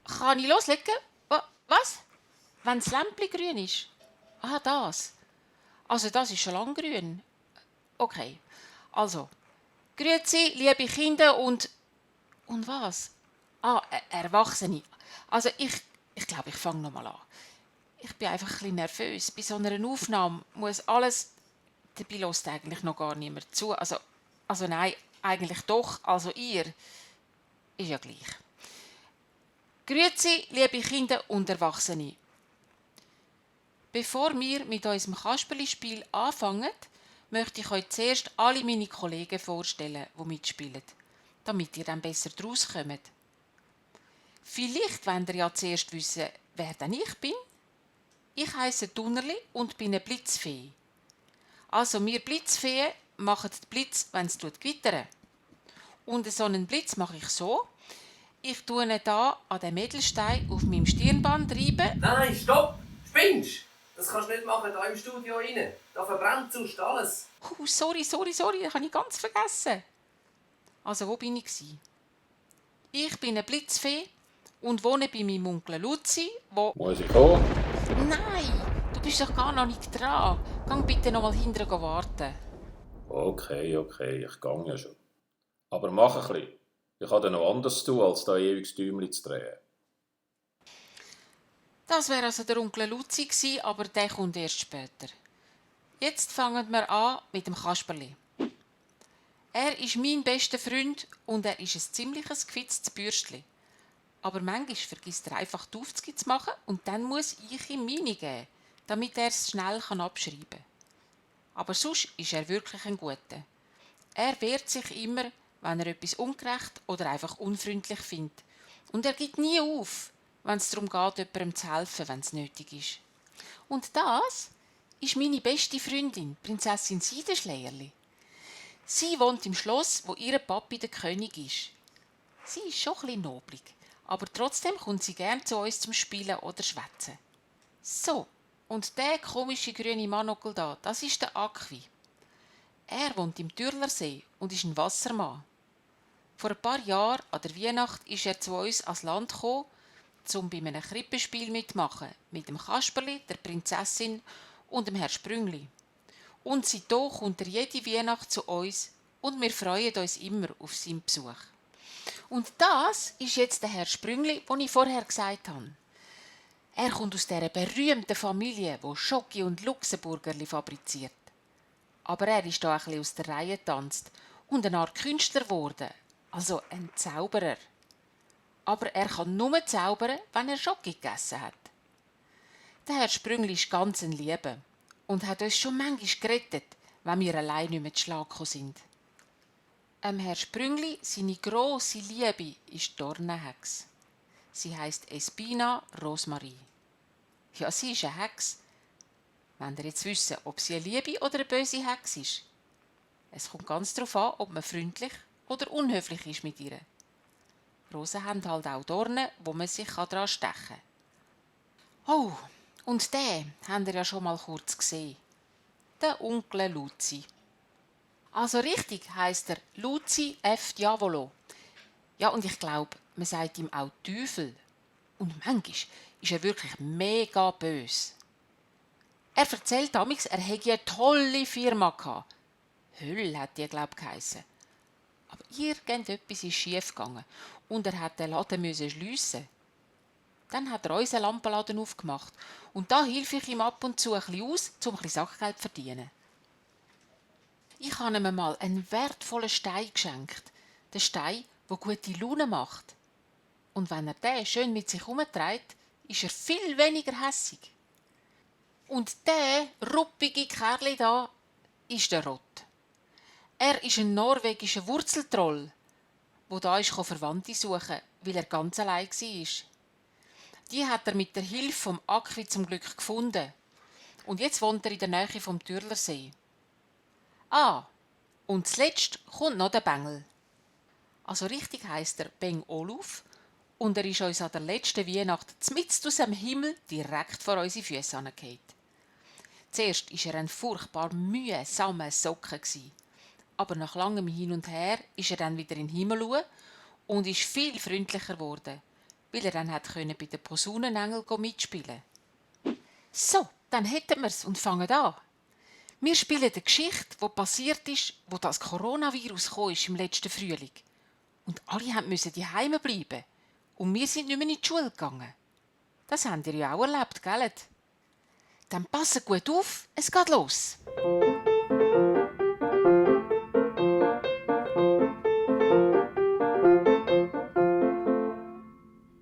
Kann ich loslegen? Was? Wenn das Lämpchen grün ist? Ah, das. Also, das ist schon lang grün. Okay. Also, grüezi, liebe Kinder und... Und was? Ah, Erwachsene. Also, ich glaube, ich fange nochmal an. Ich bin einfach ein bisschen nervös. Bei so einer Aufnahme muss alles... Dabei hört eigentlich noch gar niemand zu. Also nein, eigentlich doch. Also ihr. Ist ja gleich. Grüezi, liebe Kinder und Erwachsene. Bevor wir mit unserem Kasperli-Spiel anfangen, möchte ich euch zuerst alle meine Kollegen vorstellen, die mitspielen, damit ihr dann besser draus kommt. Vielleicht wollt ihr ja zuerst wissen, wer denn ich bin. Ich heisse Dunnerli und bin eine Blitzfee. Also wir Blitzfeen machen den Blitz, wenn es gewittert. Und so einen Blitz mache ich so. Ich tue ihn hier an den Edelstein auf meinem Stirnband reiben. Nein, stopp! Spinnst! Das kannst du nicht machen, hier im Studio rein. Da verbrennt sonst alles. Sorry, das habe ich ganz vergessen. Also, wo bin ich? Ich bin eine Blitzfee und wohne bei meinem Onkel Luzi, wo... Muss ich kommen? Nein, du bist doch gar noch nicht dran. Geh bitte noch mal hinterher warten. Okay, ich gang ja schon. Aber mach ein bisschen. Ich habe noch anders zu tun, als da ewiges Däumchen zu drehen. Das wäre also der Onkel Luzi gewesen, aber der kommt erst später. Jetzt fangen wir an mit dem Kasperli. Er ist mein bester Freund und er ist ein ziemliches gefitztes Bürstli. Aber manchmal vergisst er einfach die Aufzüge zu machen und dann muss ich ihm meine geben, damit er es schnell abschreiben kann. Aber sonst ist er wirklich ein Guter. Er wehrt sich immer, wenn er etwas ungerecht oder einfach unfreundlich findet. Und er gibt nie auf, wenn es darum geht, jemandem zu helfen, wenn es nötig ist. Und das ist meine beste Freundin, Prinzessin Seidenschleierli. Sie wohnt im Schloss, wo ihr Papi der König ist. Sie ist schon ein bisschen noblig, aber trotzdem kommt sie gern zu uns zum Spielen oder Schwätzen. So, und der komische grüne Manokel da, das ist der Akwi. Er wohnt im Türlersee und ist ein Wassermann. Vor ein paar Jahren an der Weihnacht ist er zu uns ans Land gekommen, um bei einem Krippenspiel mitmachen, mit dem Kasperli, der Prinzessin und dem Herr Sprüngli. Und seitdem kommt er jede Weihnacht zu uns und wir freuen uns immer auf seinen Besuch. Und das ist jetzt der Herr Sprüngli, den ich vorher gesagt habe. Er kommt aus dieser berühmten Familie, die Schoki und Luxemburgerli fabriziert. Aber er ist da ein bisschen aus der Reihe getanzt und eine Art Künstler geworden, also ein Zauberer. Aber er kann nur zaubern, wenn er Schoki gegessen hat. Der Herr Sprüngli ist ganz ein Lieber und hat uns schon manchmal gerettet, wenn wir allein nicht mehr zu Schlag gekommen sind. Herr Sprüngli, seine grosse Liebe ist die Dornenhexe. Sie heisst Espina Rosmarie. Ja, sie ist eine Hexe. Wollt ihr jetzt wissen, ob sie eine liebe oder eine böse Hexe ist? Es kommt ganz darauf an, ob man freundlich oder unhöflich ist mit ihr. Rosen haben halt auch Dornen, wo man sich daran stechen kann. Oh, und den habt ihr ja schon mal kurz gesehen. Der Onkel Luzi. Also richtig heisst er Luzi F. Diavolo. Ja, und ich glaube, man sagt ihm auch Teufel. Und manchmal ist er wirklich mega böse. Er erzählt damals, er hätte eine tolle Firma gehabt. Höll hat die, glaube ich, geheissen. Aber irgendetwas ist schief gegangen und er hat den Laden schliessen. Dann hat er unseren Lampenladen aufgemacht und da helfe ich ihm ab und zu ein bisschen aus, um ein bisschen Sachgeld zu verdienen. Ich habe ihm mal einen wertvollen Stein geschenkt. Den Stein, der gute Laune macht. Und wenn er den schön mit sich herumträgt, ist er viel weniger hässig. Und der ruppige Kerl da ist der Rott. Er ist ein norwegischer Wurzeltroll, der da Verwandte suchen, weil er ganz allein war. Die hat er mit der Hilfe vom Akwi zum Glück gefunden. Und jetzt wohnt er in der Nähe vom Türlersee. Ah, und zuletzt kommt noch der Bengel. Also richtig heisst er Beng Oluf und er ist uns an der letzten Weihnacht mitten aus dem Himmel direkt vor unsere Füße angefallen. Zuerst war er ein furchtbar mühsamer Socken. Aber nach langem Hin und Her ist er dann wieder in den Himmel und ist viel freundlicher geworden, weil er dann bei den Posaunenengel mitspielen. So, dann hätten wir's und fangen an. Wir spielen eine Geschichte, die passiert ist, wo das Coronavirus im letzten Frühling. Und alle mussten daheim bleiben. Und wir sind nicht mehr in die Schule gegangen. Das habt ihr ja auch erlebt, gell? Dann passt gut auf, es geht los.